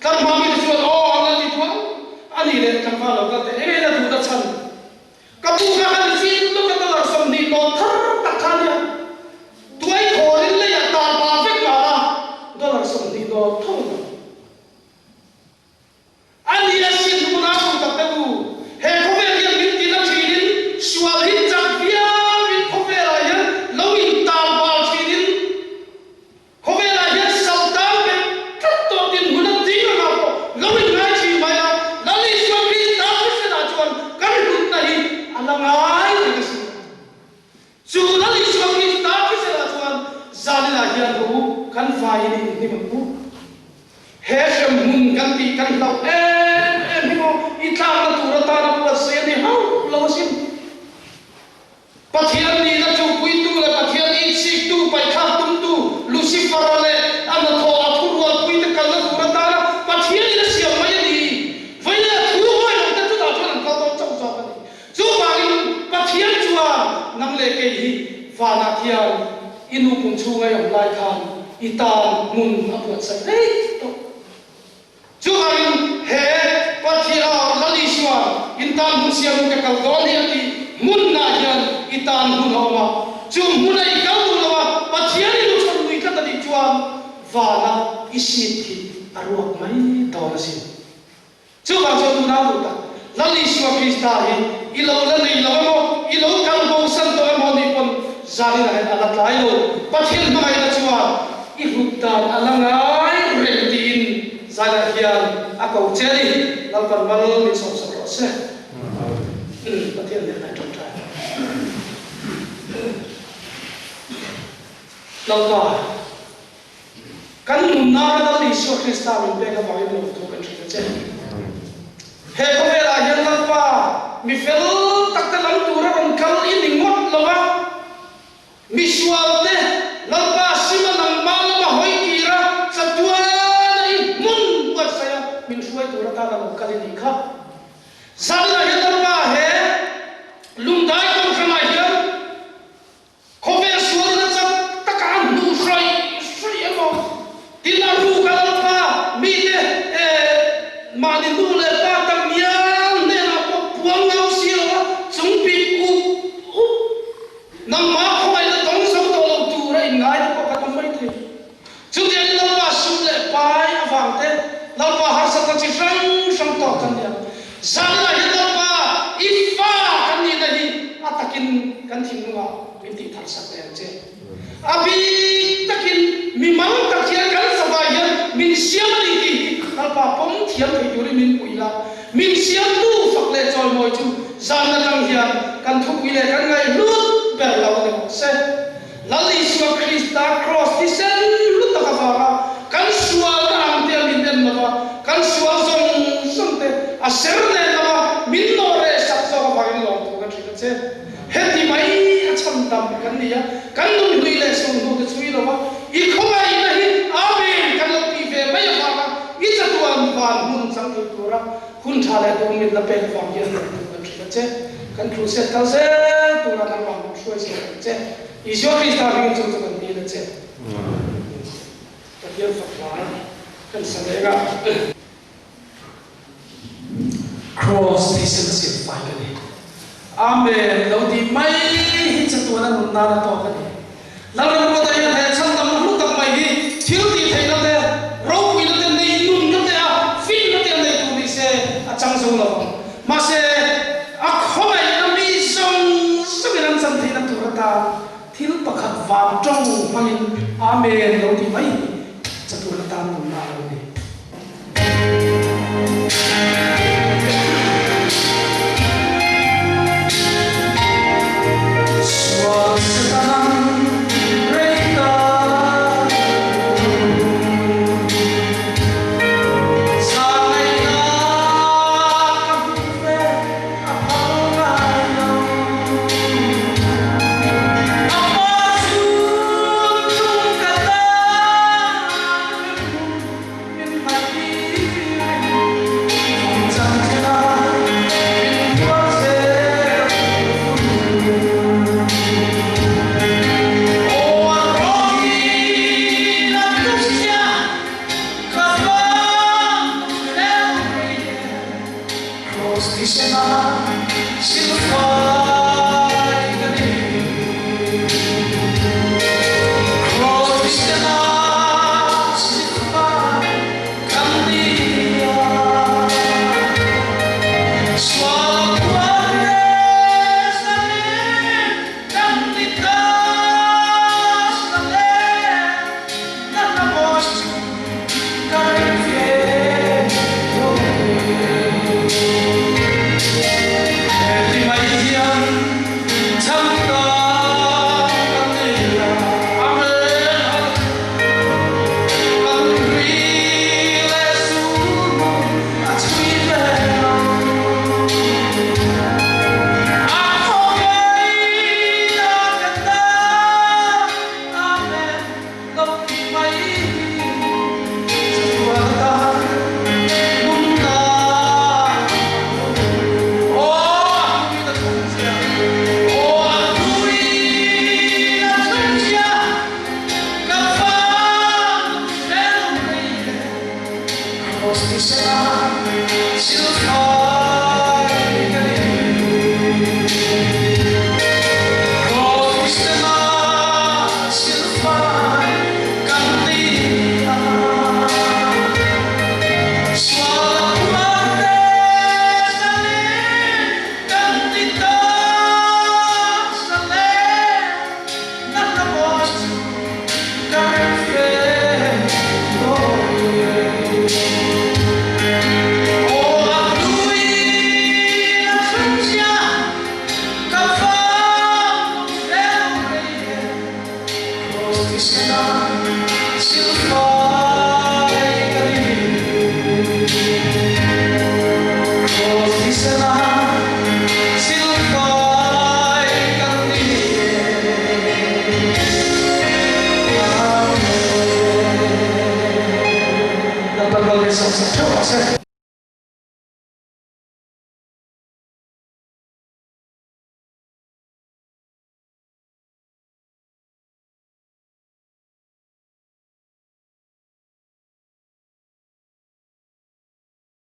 Tlanghma mite chuan aw an la ti tual a ni leh tlangval lo kal teh enge la duh na chhan Ka pu kha kan zin lawk a dollar 20 lawm thar tak kha nia. Tuai khawrin leiah tar bal vek mah la dollar 20 lawm tho ang. A ni a sin huna tum tak te u. He khawvel hian min ti na thinin sual hi chak viauin khawvelah hian lo in tar bal thinin Khawvelah hian Sultan bet tlat tawh dinhmun a ding anga pawh lo inngai thin mai a, Lal Isua Krista thisen-ah chuan kan hlutna hi a la ngai reng a sin. Chu Lal Isua Krista thisen-ah chuan zaninah hian hu kan vaiin i inhnim ang u. He hremhmun kan tih kan hlauh em em hi maw i tlakna tur atana buatsaih a ni hauh lo a sin. Pathian nihna chuhpuitu leh Pathian insiktu, paihthlak tumtu Lucifer-a leh a hnathawh a thurualpuite kalna tur atana Pathianin a siam mai a ni. Vawiin a thu hawi lo te chutah chuan an kal dawn chauh zawk a ni. Chuvangin Pathian chuan nang leh kei hi vanah khian i nu pum chhunga i awm lai khan i tan hmun a buatsaih rei tawh. Chuvangin he Pathian Lal Isua in tan hmun siam ka kal dawn hi a tih hmunah hian i tan hmun a awm a, chu hmuna i kal duh lo a, Pathian i luchhan lui tlat a nih chuan vana i seat hi a ruak mai dawn asin. Chuvang chuan tunau duh tak, Lal Isua Krista hi i lo la nei lo emaw, i lo kal bosan tawh emaw nih pawn zaninah hian a la tlai lo. Pathian hmangaihna chuan I hlut dan a la ngai reng tiin Zaina hian a ko che a ni. Lalpan mal min sawmsak rawh se. Pathian nen a tawngtai. Lalpa, kan nunna ka Lal Isua Krista min pek avangin lawmthu kan hrilh a che. Mi fel tak te lam tura rawn kal i ni ngawt lo a, mi sual te Lalpa sima nangmah lama hawi kir a, chatuana i hmun buatsaih a min hruai tur atana lo kal i nih kha. Zanah hian Lalpa he lungdai kohhranah hian Khawvel sualna chak taka a hnuh hraih hraih emaw tin a ruk a Lalpa mite mahni nu leh pa tak ngial hnenah pawh puang ngam si lo a chung pik up up nangmah khawngaihna tawng zo tawh lo tur a inngai te pawh kan awm mai thei. Chutiangin Lalpa sum leh pai avang te, Lalpa harsatna chi hrang hrang tawk kan ni ang. Zanah hian Lalpa i fa kan nihna hi a takin kan thinlungah min tih thar sak leh ang che. A bik takin mimal tak hian kan zavai hian min siam a ni tih hi Lalpa pawm thiam thei turin min puih la. Min siamtu fak leh chawimawi chu zan atang hian kan thupui leh kan ngaihhlut ber lo ni rawh se. Lal Isua Krista Kraws thisen hlu tak avanga kan sualna ang te a min en lova, kan sual zawng zawng te a ser nen lama min nawh reh sak zawk avangin lawmthu kan hrilh a che. Heti mai a chhan dam kan ni a, kan nun hlui leh sulhnu te chhui lova i khawngaihna hi Amen kan lo tih ve mai avanga i chatuan van hmun chang thei tura hun tha leh duh min la pek avang hian lawmthu kan hrilh a che. Kan crusade kal zel tura nangmah min hruai zel ang che. Isua Krista hmingin chu chu kan dil a che. Pathian fak hla kan sa leng a. Cross thisen a siam fai ka ni. Amen lo ti mai hi chatuan a nun nan a tawk a ni. Lalramruata hian he chhandam hlu tak mai hi thil tih theihna te, ropuina te, neihnunna te a finna te a nei tur ni se a chang zo lo ang. Mahse, a khawngaihna mi zawng zawngin an chan theihna tur atan thil pakhat vang tawng hmangin Amen lo tih mai hi chatuan atan nunna a lo ni. Sual Satan rei ta Zahngaihna ka hmuh ve a phal ngai lo. A pa chu tum ka tan min Mal min sawmsak theuh rawh se.